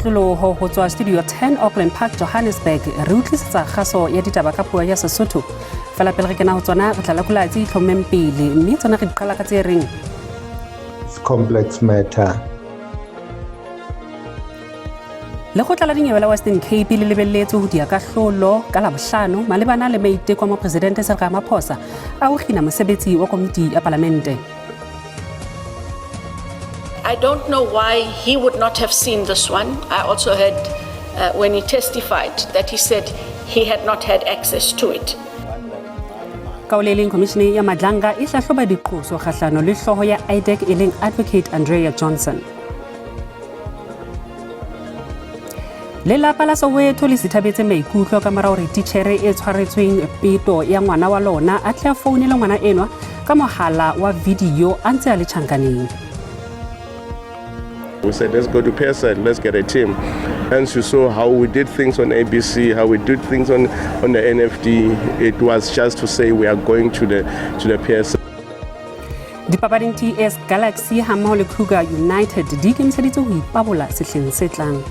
kotloloho ho tswa Studio 10 Auckland Park, Johannesburg. Re utlwisetsa kgaso ya ditaba ka puo ya Sesotho. Fela pele re kena ho tsona, re tla lekola tse itlhommeng pele, mme tsona re di qala ka tse reng. It's complex matter. Lekgotla la dinyewe la Western Cape le lebelletswe ho dia kahlolo ka Labohlano malebana le maiteko a mopresidente Cyril Ramaphosa a ho kgina mosebetsi wa komiti ya palamente. I don't know why he would not have seen this one. I also heard when he testified that he said he had not had access to it. Ka ho le leng, Komishene ya Madlanga e hlahloba diqoso kgahlano le hlooho ya IDAC e leng Advocate Andrea Johnson. Lelapa la Soweto le sithabetse maikutlo ka mora hore titjhere e tshwaretsweng peto ya ngwana wa lona a tle a founele ngwana enwa ka mohala wa video a ntse a le tjhankaneng. We said, let's go to PSL, let's get a team. Hence, you saw how we did things on ABC, how we did things on the NFD. It was just to say we are going to the PSL. Dipapading, TS Galaxy hammoho le Kruger United di ikemiseditse ho ipabola sehleng se tlang.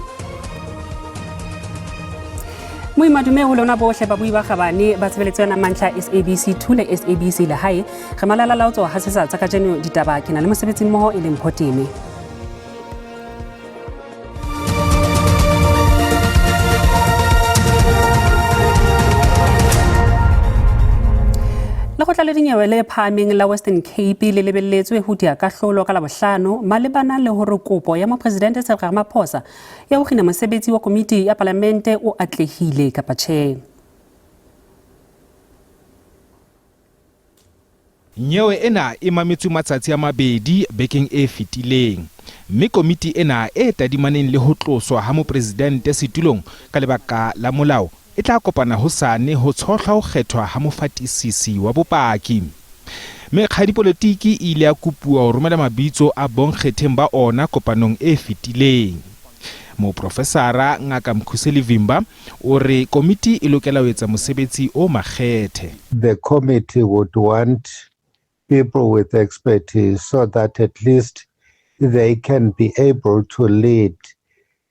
Moimadume ho lona bohle babui ba kgabane ba tshebeletso ya mantlha SABC 2 le SABC Lehae. Re malala la ho tswa hasetsa tsa kajeno ditaba, ke na le mosebetsi mmoho e leng Mpho. Lekgotla le dinyewe le phahameng la Western Cape le lebelletswe ho dia kahlolo ka Labohlano malebana le hore kopo ya mopresidente Cyril Ramaphosa ya ho kgina mosebetsi wa komiti ya palamente o atlehile kapa tjhe. Nyewe ena e mametswe matsatsi a mabedi bekeng e fetileng, mme komiti ena e tadimaneng le ho tloswa ha mopresidente setulong ka lebaka la molao e tla kopana hosane ho tshohlwa ho kgethwa ha mofatisisi wa bopaki. Mekga ya dipolotiki e ile ya kopuwa ho romela mabitso a bonkgetheng ba ona kopanong e fetileng. Moprofesara Ngaka Mkhuseli Vimba o re komiti e lokela ho etsa mosebetsi o makgethe. The committee would want people with expertise so that at least they can be able to lead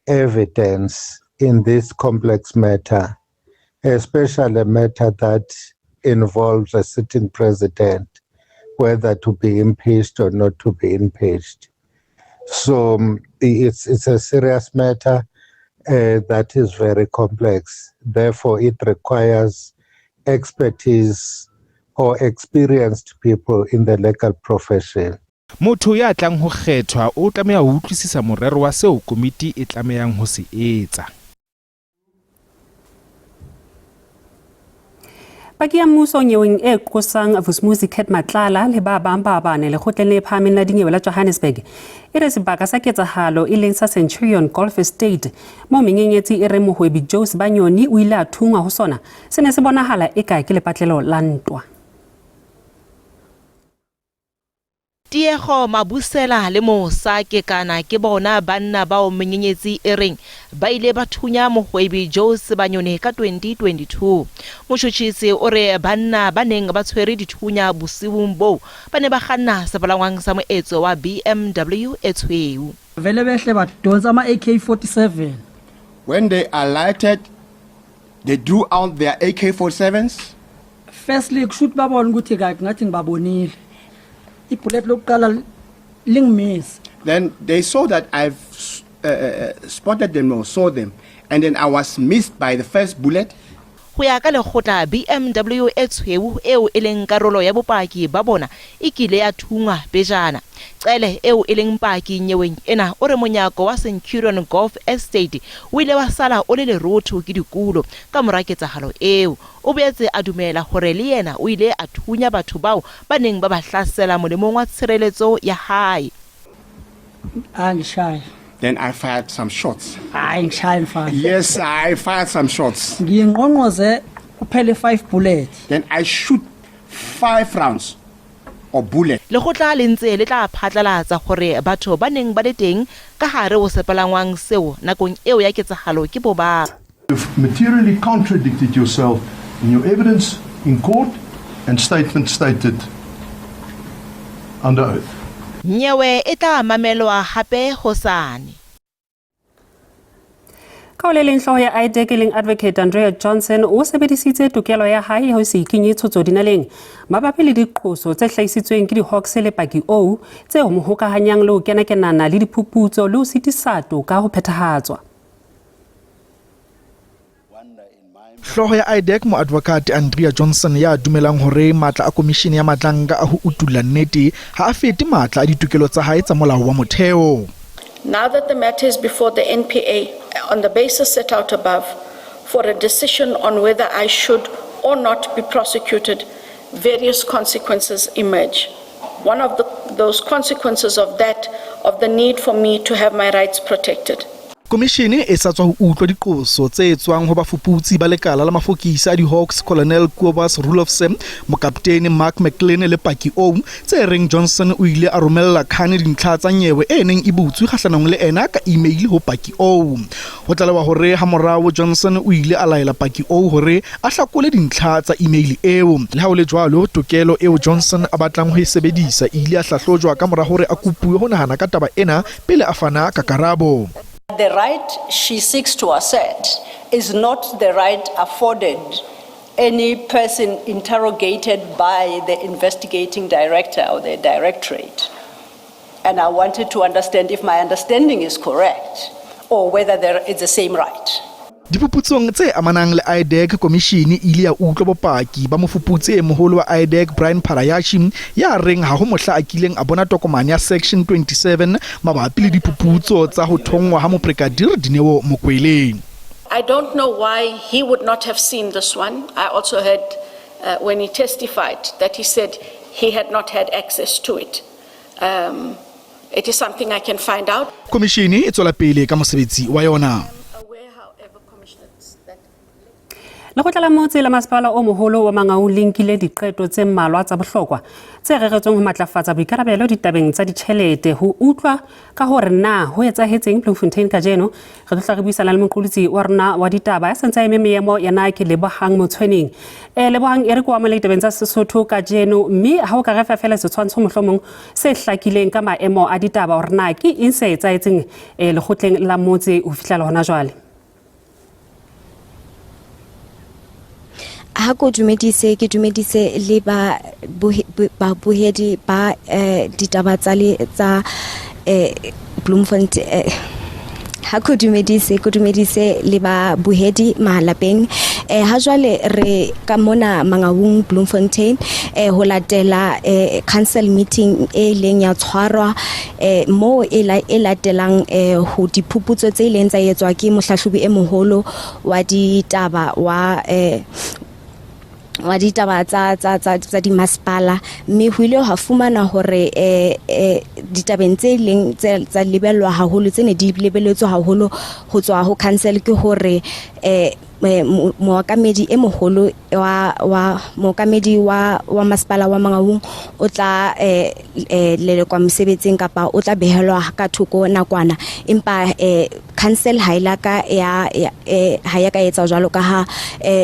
evidence in this complex matter, especially a matter that involves a sitting president, whether to be impeached or not to be impeached. So it's a serious matter that is very complex. Therefore, it requires expertise or experienced people in the legal profession. Motho ya tlang ho kgethwa o tlameha ho utlwisisa morero wa seo komiti e tlamehang ho se etsa. Paki ya mmuso nyeweng e qosang Vusimuzi Cat Matlala le ba bang ba bane lekgotleng le phahameng la dinyewe la Johannesburg e re sebaka sa ketsahalo e leng sa Centurion Golf Estate moo menyenyetsi e reng mohwebi Joe Sibanyoni o ile a thungwa ho sona se ne se bonahala eka ke lepatlelo la ntwa. Tiego Mabusela le Mosa Kekana ke bona banna bao menyenyetsi e reng ba ile ba thunya mohwebi Joe Sibanyoni ka 2022. Motjhutjhisi o re banna ba neng ba tshwere dithunya bosiung boo ba ne ba kganna sepalangwang sa moetso wa BMW e tshweu. Vele behle badonsa ama-AK-47. When they alighted, they drew out their AK-47s. Firstly, kusho ukuthi babona ukuthi ngathi ngibabonile, ibullet lokuqala lingimisa. Then they saw that I've spotted them or saw them, and then I was missed by the first bullet. Ho ya ka lekgotla, BMW e tshweu eo e leng karolo ya bopaki ba bona e kile ya thungwa pejana. Cele eo e leng paki nyeweng ena o re monyako wa Centurion Golf Estate o ile wa sala o le lerotho ke dikulo ka mora ketsahalo eo. O boetse a dumela hore le yena o ile a thunya batho bao ba neng ba ba hlasela molemong wa tshireletso ya hae. Angishaya. Then I fired some shots. Hayi, ngishaya mfana. Yes, I fired some shots. Ngiyingqongqoze kuphele 5 bullet. Then I shoot five rounds or bullet. Lekgotla le ntse le tla phatlalatsa hore batho ba neng ba le teng ka hare ho sepalangwang seo nakong eo ya ketsahalo ke bo bang. You've materially contradicted yourself in your evidence in court and statement stated under oath. Nyewe e tla mamelwa hape hosane. Ka ho le leng hlooho ya IDEC e leng Advocate Andrea Johnson o sebedisitse tokelo ya hae ya ho se ikenye tshotso dinaleng mabapi le diqoso tse hlahisitsweng ke di-Hawks le Paki O tse mo hokahanyang le ho kenakenana le diphuputso le ho sitisa toka ho phethahatswa. Hlooho ya IDAC moadvokate Andrea Johnson ya dumelang hore matla a komishene ya Madlanga a ho utulla nnete ha a fete matla a ditokelo tsa hae tsa molao wa motheo. Now that the matter is before the NPA on the basis set out above for a decision on whether I should or not be prosecuted, various consequences emerge. One of those consequences of that, of the need for me to have my rights protected. Komishene e sa tswa ho utlwa diqoso tse tswang ho bafuputsi ba lekala la mafokisi a di-Hawks Colonel Kobus Roelofse, Mokaptene Mark McLean le Paki O tse reng Johnson o ile a romella Khan dintlha tsa nyewe e neng e butswe kgahlanong le ena ka email ho Paki O. Ho tlalewa hore hamorao Johnson o ile a laela Paki O hore a hlakole dintlha tsa email eo. Le ha ho le jwalo, tokelo eo Johnson a batlang ho e sebedisa e ile ya hlahlojwa ka mora hore a kopuwe ho nahana ka taba ena pele a fana ka karabo. The right she seeks to assert is not the right afforded any person interrogated by the investigating director or the directorate. And I wanted to understand if my understanding is correct or whether there is the same right. Diphuputsong tse amanang le IDAC, komishene e ile ya utlwa bopaki ba mofuputsi e moholo wa IDAC Brian Padayachee ya reng ha ho mohla a kileng a bona tokomane ya Section 27 mabapi le diphuputso tsa ho thonngwa ha Mobrigadier Dineo Mokwele. I don't know why he would not have seen this one. I also heard when he testified that he said he had not had access to it. It is something I can find out. Komishene e tswela pele ka mosebetsi wa yona. Lekgotla la motse la masepala o moholo wa Mangaung le nkile diqeto tse mmalwa tsa bohlokwa tse reretsweng ho matlafatsa boikarabelo ditabeng tsa ditjhelete. Ho utlwa ka hore na ho etsahetseng Bloemfontein kajeno, re tlo tla re buisana le moqolotsi wa rona wa ditaba ya santse a eme meemo yena ke Lebohang Motshweneng. Lebohang, e re ko amole ditabeng tsa Sesotho kajeno, mme ha o ka re fa feela setshwantsho mohlomong se hlakileng ka maemo a ditaba hore na ke eng se etsahetseng lekgotleng la motse ho fihlela hona jwale. Ha ko dumedise, ke dumedise le ba babohedi ba ditaba tsa le tsa Bloemfontein. Ha ko dumedise, ko dumedise le ba bohedi mahalapeng. Ha jwale re ka mona Mangaung Bloemfontein ho latela council meeting e leng ya tshwarwa mo e latelang ho diphuputso tse ileng tsa etswa ke mohlahlobi e moholo wa ditaba wa ditaba tsa dimasepala, mme ho ile ha fumana hore ditabeng tse leng tsa lebellwa haholo tse ne di lebelletswe haholo ho tswa ho council ke hore mookamedi e moholo wa mookamedi wa masepala wa Mangaung o tla lelekwa mosebetsing kapa o tla behelwa ka thoko nakwana, empa council ha ile ka ya ha ya ka etsa jwalo ka ha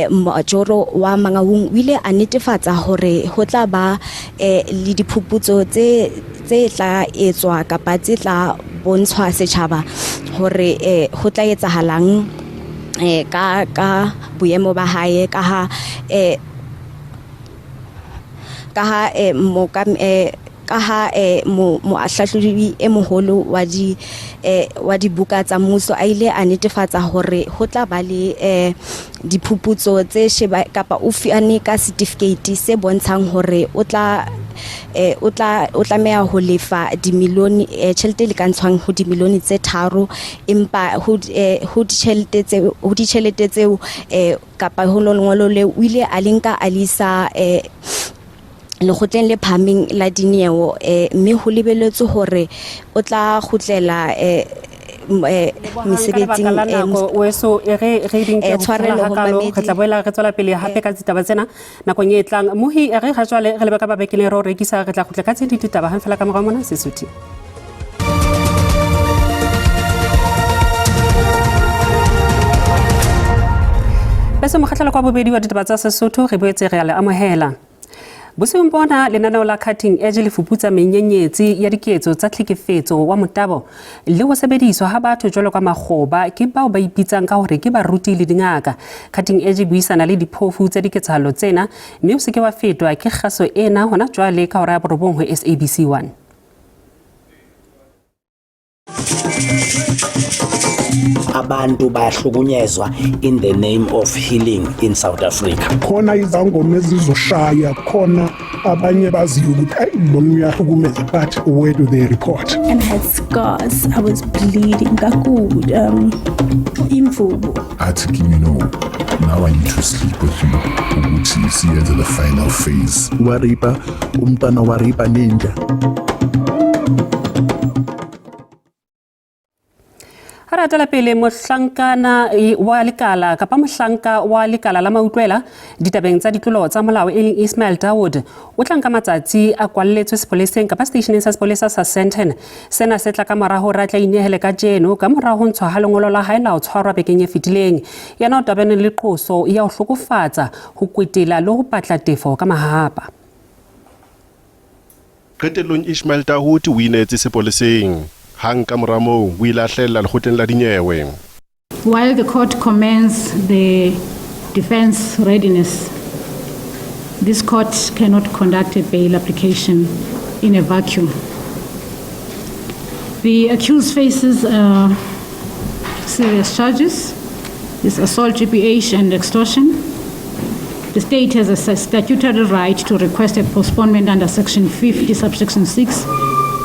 majoro wa Mangaung o ile a netefatsa hore ho tla ba le diphuputso tse tla etswa kapa tse tla bontshwa setjhaba hore ho tla etsahalang ka boemo ba hae ka ha moahlahlobi e moholo wa dibuka tsa mmuso a ile a netefatsa hore ho tla ba le diphuputso tse sheba kapa o fane ka certificate se bontshang hore o tlameha ho lefa dimilione tjhelete e lekantshwang ho dimilione tse 3, empa ho ditjhelete tseo kapa ho lengolo leo o ile a le nka a le isa lekgotleng le phahameng la dinyewe, mme ho lebelletswe hore o tla kgutlela mesebetsing weso re dinke re tla boela re tswela pele hape ka ditaba tsena nakong e tlang. Mohi re ga jwale re leba ka babekeleng re o rekisa, re tla kgutla ka tse di ditaba hang fela ka morao mona Sesotho. Bese mokgahlelo kwa bobedi wa ditaba tsa Sesotho re boetse re a le amohela. Bosiung bona lenaneo la Cutting Edge le fuputsa menyenyetsi ya diketso tsa tlhekefetso wa motabo le ho sebediswa ha batho jwalo ka makgoba ke bao ba ipitsang ka hore ke baruti le dingaka. Cutting Edge e buisana le diphofu tsa diketsahalo tsena mme o se ke wa fetwa ke kgaso ena hona jwale ka hora ya borobong ho SABC 1. Abantu bayahlukunyezwa in the name of healing in South Africa. Khona izangoma ezizoshaya khona abanye baziyo ukuthi ayi lona uyahlukumeza, but where do they report? And I had scars. I was bleeding. Kakhulu. Imvubu. Athi kimi, "No, now I need to sleep with you ukuthi siyenze the final phase." Waripa umntwana, waripa ninja. Ha re atela pele, mohlankana wa lekala kapa mohlanka wa lekala la mautlwela ditabeng tsa ditlolo tsa molao e leng Ismail Dawood o tla nka matsatsi a kwalletswe sepoleseng kapa seteisheneng sa sepolesa sa Sandton. Sena se tla ka mora hore a tla inehele kajeno ka mora ho ntshwa ha lengolo la hae la ho tshwarwa bekeng e fetileng. Yena o tabane le qoso ya ho hlokofatsa, ho kwetela le ho batla tefo ka mahahapa. Qetellong Ishmael Dawood o inehetse sepoleseng. Hang ka mora moo o ile a hlahella lekgotleng la dinyewe. While the court commends the defense readiness, this court cannot conduct a bail application in a vacuum. The accused faces serious charges, is assault, GBH, and extortion. The state has a statutory right to request a postponement under Section 50, subsection 6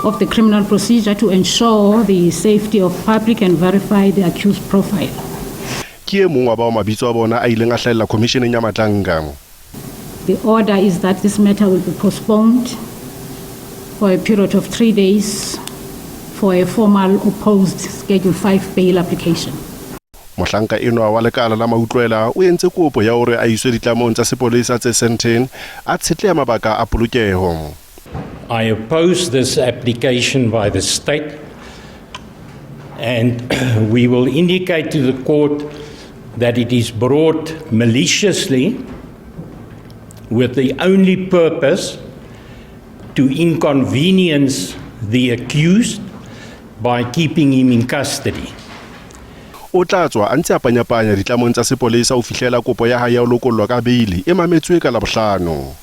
of the criminal procedure to ensure the safety of public and verify the accused profile. Ke e mong wa bao mabitso a bona a ileng a hlahella khomisheneng ya Madlanga. The order is that this matter will be postponed for a period of 3 days for a formal opposed Schedule 5 bail application. Mohlanka enwa wa lekala la mautlwela o entse kopo ya hore a iswe ditlamong tsa sepolesa tse Sandton a tshetleha mabaka a polokeho. I oppose this application by the state, and we will indicate to the court that it is brought maliciously with the only purpose to inconvenience the accused by keeping him in custody. O tla tswa a ntse a panyapanya ditlamong tsa sepolesa ho fihlela kopo ya hae ya ho lokollwa ka beili e mametswe ka Labohlano.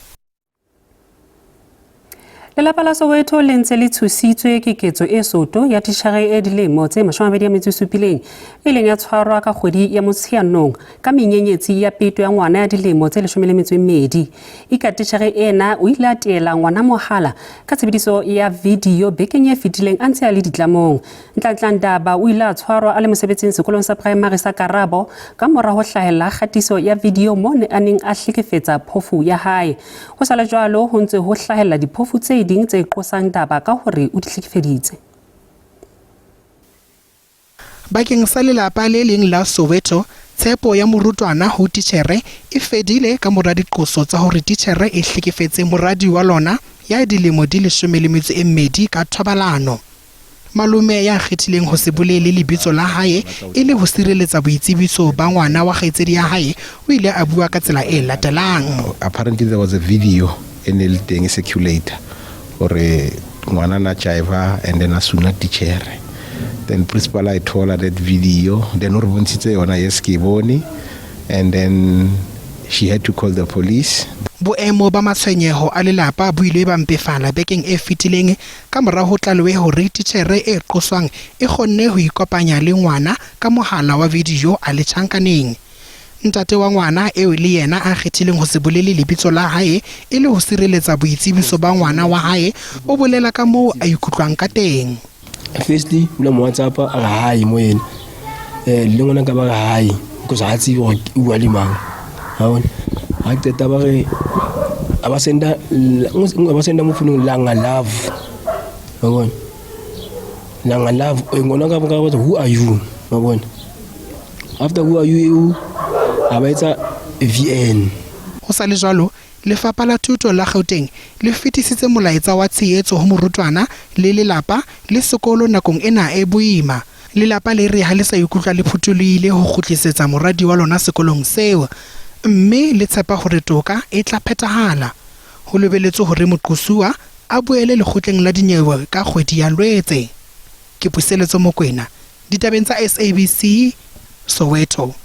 Lelapa la Soweto le ntse le tshositswe ke ketso e soto ya titjhere e dilemo tse 27 e leng ya tshwarwa ka kgwedi ya Motsheanong ka menyenyetsi ya peto ya ngwana ya dilemo tse 12. Ika titjhere ena o ile a teela ngwana mohala ka tshebediso ya video bekeng e fetileng a ntse a le ditlamong. Nhlanhla Ndaba o ile a tshwarwa a le mosebetsing sekolong sa primary sa Karabo ka mora ho hlahella kgatiso ya video mo a neng a hlekefetsa phofu ya hae. Ho sa le jwalo, ho ntse ho hlahella diphofu tse ding tse qosang Ndaba ka hore o di hlekefeditse. Bakeng sa lelapa le leng la Soweto, tshepo ya morutwana ho titjhere e fedile ka mora diqoso tsa hore titjhere e hlekefetse moradi wa lona ya dilemo di 12 ka thobalano. Malome ya kgethileng ho se bolele lebitso la hae e le ho sireletsa boitsebiso ba ngwana wa kgaitsedi ya hae o ile a bua ka tsela e latelang. Apparently there was a video e ne le teng e circulate hore ngwana na jiva and then a suna titjhere. Then principal a e thola that video, then o re bontshitse yona, yes, ke e bone, and then she had to call the police. Boemo ba matshwenyeho a lelapa bo ile ba mpefala bekeng e fetileng ka mora ho tlalewe hore titjhere e qoswang e kgonne ho ikopanya le ngwana ka mohala wa video a le tjhankaneng. Ntate wa ngwana eo le yena a kgethileng ho se bolele lebitso la hae e le ho sireletsa boitsebiso ba ngwana wa hae o bolela ka moo a ikutlwang ka teng. Firstly, o mo WhatsApp a re hi mo yena, le ngwana ka ba re hi because ha tsebe hore o bua le mang, ha bona. Ha qeta ba re a ba senda, ba senda mo founung Langa Love, wa bona, Langa Love. Ngwana ka ba botsa, "Who are you?" Wa bona, after "Who are you?" a ba etsa VN. Ho sa le jwalo, Lefapha la Thuto la Gauteng le fetisitse molaetsa wa tshehetso ho morutwana le lelapa le sekolo nakong ena e boima. Lelapa le re ha le sa ikutlwa le phuthulohile ho kgutlisetsa moradi wa lona sekolong seo, mme le tshepa hore toka e tla phethahala. Ho lebelletswe hore moqosuwa a boele lekgotleng la dinyewe ka kgwedi ya Lwetse. Ke Puseletso Mokwena, ditabeng tsa SABC, Soweto.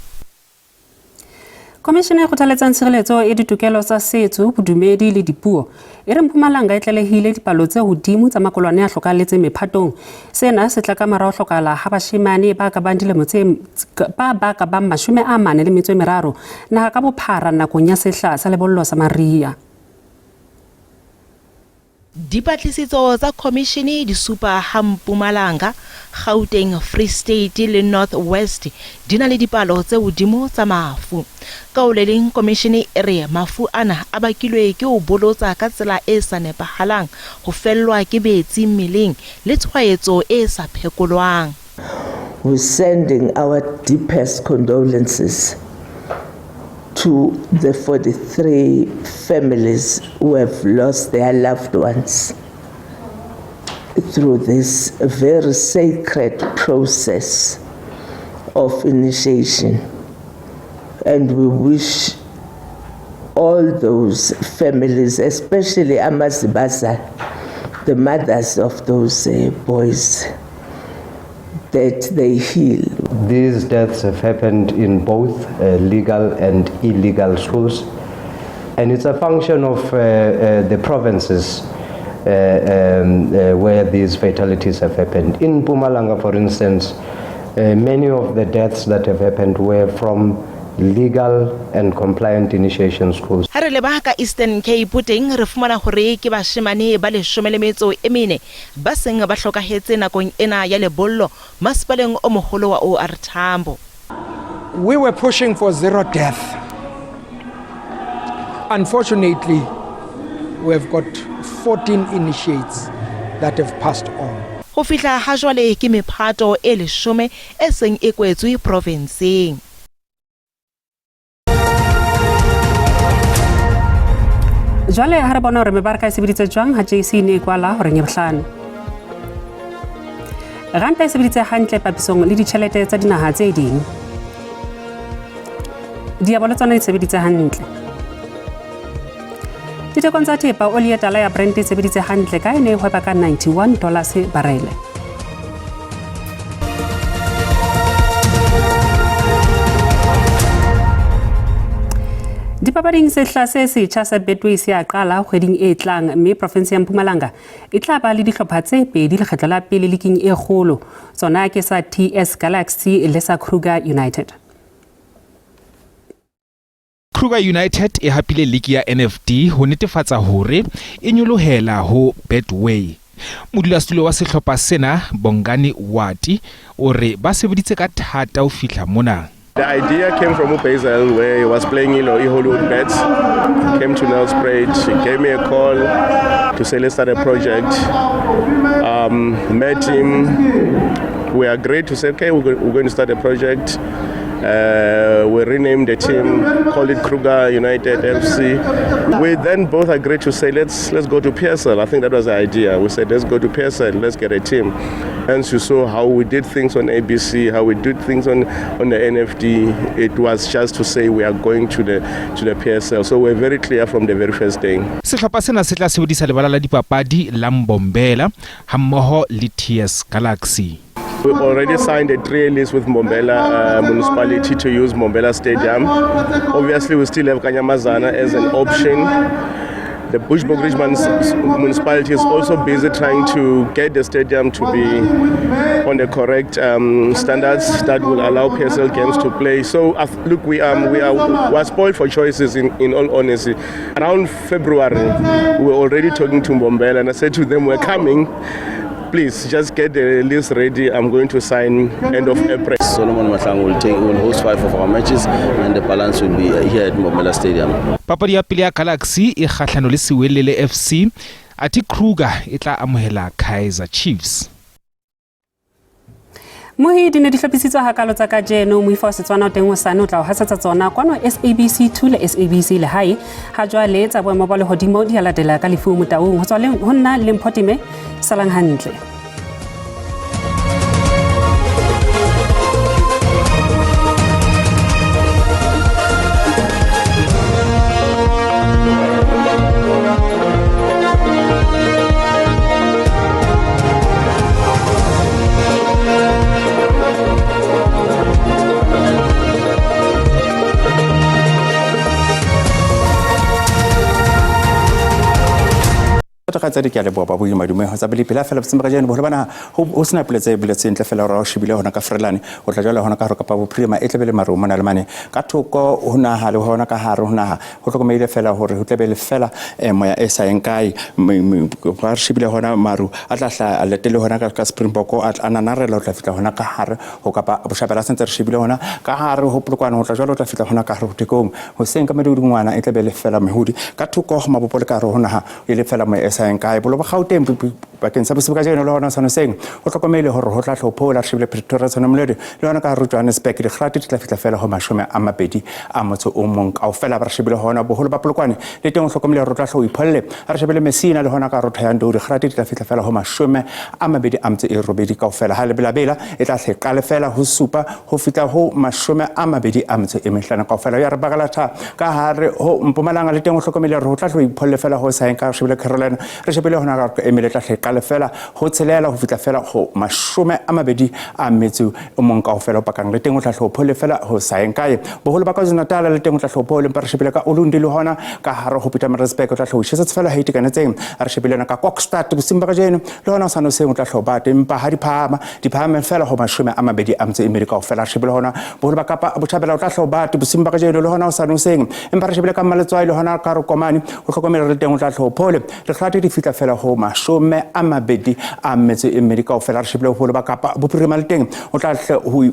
Komishene e kgothaletsang tshireletso ya ditokelo tsa setso, bodumedi le dipuo e re Mpumalanga e tlalehile dipalo tse hodimo tsa makolwane a hlokahalletseng mephatong. Sena se tla ka mora ho hlokahala ha bashemane ba ka bang dilemo tse ba ka bang 43 naha ka bophara nakong ya sehla sa lebollo sa mariha. Dipatlisiso tsa khomishene di supa ha Mpumalanga, Gauteng, Free State le North West di na le dipalo tse hodimo tsa mafu. Ka ho le leng, khomishene e re mafu ana a bakilwe ke ho bolotsa ka tsela e sa nepahalang, ho fellwa ke metsi mmeleng le tshwaetso e sa phekolwang. We're sending our deepest condolences to the 43 families who have lost their loved ones through this very sacred process of initiation. And we wish all those families, especially Amazibaza, the mothers of those boys, that they heal. These deaths have happened in both legal and illegal schools, and it's a function of the provinces where these fatalities have happened. In Mpumalanga, for instance, many of the deaths that have happened were from legal and compliant initiation schools. Ha re leba ka Eastern Cape teng re fumana hore ke bashemane ba 14 ba seng ba hlokahetse nakong ena ya lebollo masepaleng o moholo wa OR Tambo. We were pushing for zero death. Unfortunately, we have got 14 initiates that have passed on. Ho fihla ha jwale ke mephato e 10 e seng e kwetswe provinseng. Jwale ha re bona hore mebaraka e sebeditse jwang ha JC ne e kwala horeng ya bohlano. Ranta e sebeditse hantle papisong le ditjhelete tsa dinaha tse ding. Diabolo tsona di sebeditse hantle. Dithekong tsa thepa, oli ya tala ya Brent e sebeditse hantle ka e ne e hweba ka $91 barele. Dipapading sehla se setjha sa Betway se a qala kgweding e tlang, mme province ya Mpumalanga e tla ba le dihlopha tse pedi lekgetlo la pele liking e kgolo. Tsona ke sa TS Galaxy le sa Kruger United. Kruger United e hapile ligi ya NFD ho netefatsa hore e nyolohela ho Betway. Modulasetulo wa sehlopha sena Bongani Wati o re ba sebeditse ka thata ho fihla mona. The idea came from Basil, where he was playing, Hollywood Bets. Came to Nelspruit, he gave me a call to say let's start a project. Met him. We agreed to say, okay, we're going to start a project. We renamed the team, called it Kruger United FC. We then both agreed to say let's go to PSL. I think that was the idea. We said let's go to PSL, let's get a team. Hence you saw how we did things on ABC, how we did things on the NFD. It was just to say we are going to the PSL. So we're very clear from the very first day. Sehlopha sena se tla sebedisa lebala la dipapadi la Mbombela hammoho le TS Galaxy. We already signed a 3-year lease with Mbombela municipality to use Mbombela Stadium. Obviously, we still have Kanyamazana as an option. The Bushbuckridge municipality is also busy trying to get the stadium to be on the correct standards that will allow PSL games to play. So look, we are spoiled for choices in all honesty. Around February, we were already talking to Mbombela, and I said to them, we're coming. Please just get the list ready. I'm going to sign end of April. Solomon Mahlangu will host 5 of our matches, and the balance will be here at Mbombela Stadium. Papadi ya pele ya Galaxy e kgahlano le Siwelele FC, athe Kruger e tla amohela Kaizer Chiefs. Mohi di ne di hlophisitswe hakalo tsa kajeno. Moifo wa Setswana o teng hosane o tla o hasetsa tsona kwano SABC 2 le SABC Lehae. Ha jwale tsa boemo ba lehodimo di a latela ka Lefu Motaung. Ho tswa ho nna le Mpho salang hantle. Ntate kgaitsadi ke a leboha ba boima dumeho tsa belepi la fela boseng ba kajeno boholo ba naha ho sena pula tse boletseng ntle fela hore ha o shebile hona ka Frelane ho tla jwale hona ka hare Kapa Bophirima e tlabe le maru mona le mane ka thoko ho naha le hona ka hare ho naha ho hlokomeile fela hore ho tlabe le fela moya e sa yeng kae ba re shebile hona maru a tla hlaha a latele hona ka Springbok a nanarela ho tla fihla hona ka hare ho Kapa Botjhabela sentse re shebile hona ka hare ho Polokwane ho tla jwale ho tla fihla hona ka hare ho Thekong hoseng ka medingwana e tlabe le fela mehodi ka thoko ho mabopo le ka hare ho naha e le fela moya e sa yeng kae bolo ba Gauteng bakeng sa bosibu kajeno le hona sano seng ho hlokomele hore ho tla hlophola re shebile Pretoria tshwana moledi le hona ka hare Johannesburg dikgati di tla fihla fela ho 21 kaofela ba re shebile hona boholo ba Polokwane le teng ho hlokomele hore ho tla hlo ipholle ha re shebile Messina le hona ka hare Thohoyandou dikgati di tla fihla fela ho 28 kaofela ha lebelabela e tla hle qale fela ho 7 ho fihla ho 25 kaofela ya re bakalatha ka hare ho Mpumalanga le teng ho hlokomele hore ho tla hlo ipholle fela ho sa ka re shebile Carolina re shebile hona ka emele tla hle qale fela ho 6 ho fihla fela ho 21 kaofela ho pakang le teng ho tla hlo pholle fela ho sa yeng kae boholo ba KwaZulu-Natal le teng ho tla hlo pholle empa re shebile ka Ulundi le hona ka hare ho Pietermaritzburg ho tla hlo tjhesa fela ha itekanetseng re shebile yona ka Kokstad bosiung ba kajeno le hona sa noseng ho tla hlo bate empa ha di phahama fela ho 24 kaofela re shebile hona boholo ba Kapa Botjhabela ho tla hlo bate bosiung ba kajeno le hona sa noseng empa re shebile ka Mmaletswai le hona ka Rokomane ho hlokomela le teng ho tla hlo phole dikgati di fihla fela ho 24 kaofela re shebile boholo ba Kapa Bophirima le teng ho tla hle ho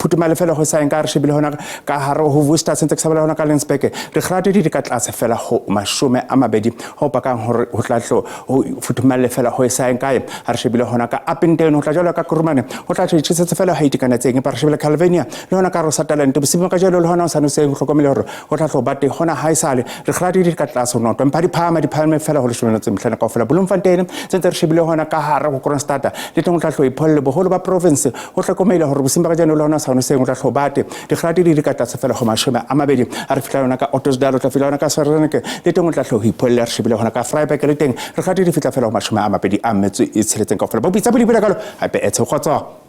phuthumale fela ho sa yeng ka re shebile hona ka hare ho Worcester sentse ke sa bala hona ka Lensburg dikgati di ka tlase fela ho 20 ho pakang hore ho tla hlo ho futhumale fela ho sa yeng kae ha re shebile hona ka Appington ho tla jwalo ka Kurumane ho tla tjhesetse fela ha itekanetseng empa re shebile Calvinia le hona ka Rosatalent bosiung ka jalo le hona o sa noseng ho hlokomele hore ho tla hlo bate hona ha esale dikgati di ka tlase ho noto empa di phahama fela ho 15 kaofela Bloemfontein sentse re shebile hona ka hare ho Kroonstad le teng ho tla hlo ipholle boholo ba province ho hlokomele hore bosiung ba kajeno le hona sa noseng ho tla hlo bate dikgati di ka tlase fela ho 20 ha re fihla yona ka Ottosdal o tla fihla yona ka Swareneke le teng o tla hlo ho ipholle re shebile hona ka Vryburg le teng dikgati di fihla fela ho 26 kaofela bo bitsa bodibela kalo hape etse kgotso.